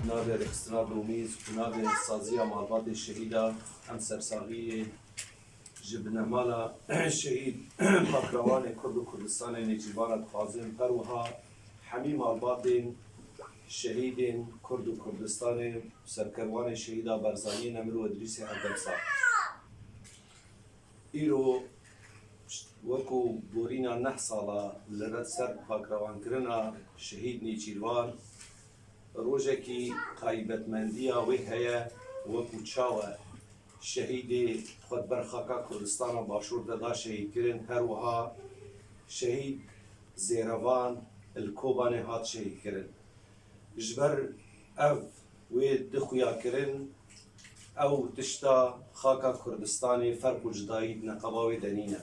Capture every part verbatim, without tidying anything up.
Navê rêxistina Domîz û navê saziya malbatê şehîda em sersaxiyê ji binemala şehîd Pakrewanê Kurd û Kurdistanê Nêçîrvan re dixwazin, her wiha hemî malbatên şehîdên Kurd û Kurdistanê û serkerwanê şehîda Barzaniyê Nemir û Idrîsê Erdem Sağ. Îro wekû borîna neh sala li re ser pakrewankirina şehîd Nêçîrvan rojekî taybetmendiya wê heye, wekû çawa şehîdê xwe di ber xaka Kurdistana Başûr de da şehîdkirin, her wiha şehîd Zêrevan li Kobanê hat şehîdkirin. Ji ber ev wê di xuya kirin, ew tişta xaka Kurdistanê ferq û cudayî di neqeba wê de nîne.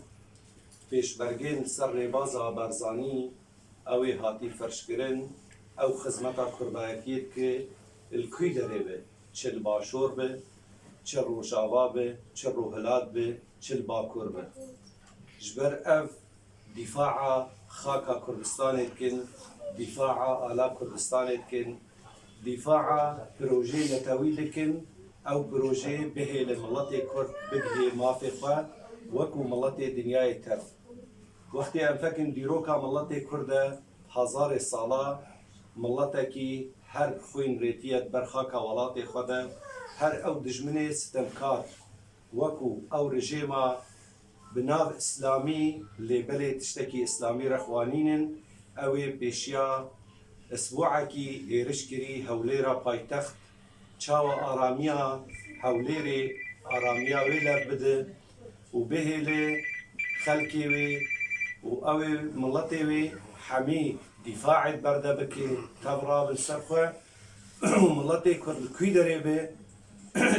Pêşmergên ser rêbaza Barzanî ew ê hatî ferşkirin, ew xizmeta kurdayetiyê dike li kûy derê be, çi li Başûr be, çi Rojava be, çi Rojhilat be, çi li Bakur be. Ji ber ev dîfaa xaka Kurdistanê dikin, dîfaa ala Kurdistanê dikin, dîfaa projeyê netewî dikin, ew projeyê bihêle miletê Kurd bigihê mafê xwe wekû miletê dinyayê tev. Wextê em fekin dîroka miletê Kurd e, hezarê sala miletekî her xwîn rêtiye di ber xaka welatê xwe de, her ew dijminê sitemkar, wekû ew rejêma bi nav îslamî, lê belê tiştekî îslamî re xwe nînin, ew ê pêşiya isbûekî hêriş kirî Hewlêra paytext, çawa aramiya Hewlêrê aramiya wê lev bide û bihêle xelkê wê û ew ê miletê wê hemî dîfaê ber de bike, tev rabin ser xwe û miletê Kurd li kûy derê be,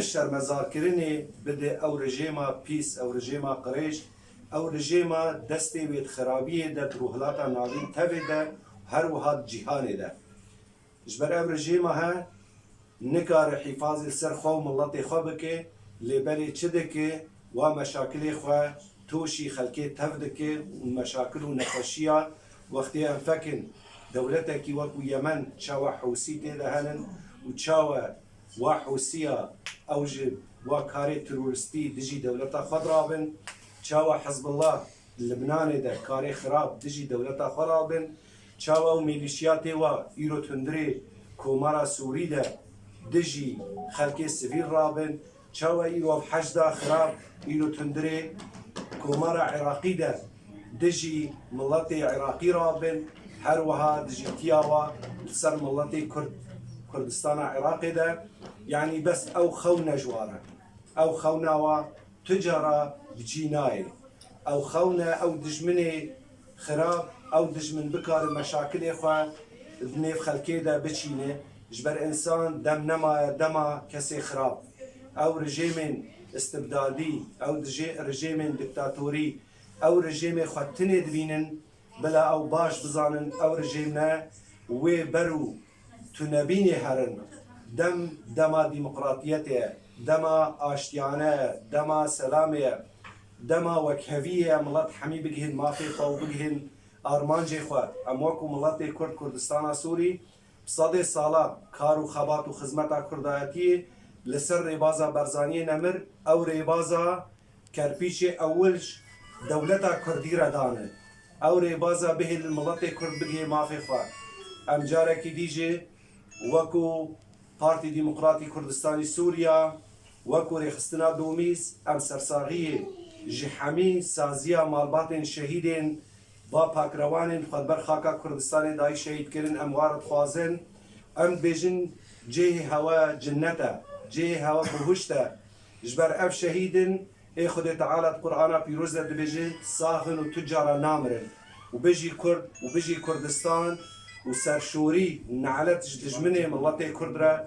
şermezarkirinê bide ew rejêma pîs, ew rejêma qirêj, ew rejêma destê wê di xirabiyê de di Rojhilata Navîn tevê de, her wiha di cîhanê de. Ji ber ev rejêma he nikare hîfazê ser xwe û miletê xwe bike, lê belê çi dike, wa meşakilê xwe toşî xelkê tev dike û meşakil û nexweşiya wextê em fekin dewletekî wekû Yemen çawa Hûsî tê de henin û çawa wa Hûsiya ew ji wa karê teroristî dijî dewleta xwe dirabin, çawa Hizbullah Libnanê de karê xirab dijî dewleta xwe rabin, çawa ew mêlîşiyatê wa îro tundirê Komara Sûrî de dijî xelkê sivîl rabin, çawa îro ev heşda xirab îro tundirê Komara Iraqî de dijî miletê Iraqî rabin, her wiha dijîtiya wa li ser miletê Kurd, Kurdistana Iraqê de, yanî bes ew xewn e ji wa re. Ew xewna wa tu cara bi cî nayê. Ew xewn e, ew dijminê xirab, ew dijmin bikare meşakilê xwe di nêv xelkê de biçîne. Ji ber însan dem nemaye dema kesê xirab. Ew rejêmên istibdadî, ew dijê-, rejêmên diktatorî, ew rejêmê xwe tinê dibînin, bila ew baş bizanin ew rejêm ne wê ber û tunebînê herin. Dem, dema demokratiyetê ye, dema aştiyane ye, dema selamê ye, dema wekheviyê ye, milet hemî bigihên mafê xwe û bigihên armancê xwe. Em wekû miletê Kurd Kurdistana Sûrî bi sedê sala kar û xebat û xizmeta kurdayetiyê li ser rêbaza Barzaniyê Nemir, ew rêbaza kerpîçê ewil ji dewleta Kurdî re dane. Ew rêbaza bihêlin miletê Kurd bigihê mafê xwe. Em carekî dî jî wekû Partî Demokratî Kurdistanî Sûriya, wekû Rêxistina Domîz, em sersaxiyê ji hemî saziya malbatên şehîdên va pakrewanên xwe li ber xaka Kurdistanê dayî şehîd kirin, em wa re dixwazin. Em dibêjin cihê hewe cinnet e, cihê hewe bihuşt e. Ji ber ev şehîd in, ê Xwedê Teala di Qur'ana Pîroz de dibêje, sax in û tu cara namirin. Û bijî Kurd û bijî Kurdistan û serşorî û nelet ji dijminê miletê Kurd re.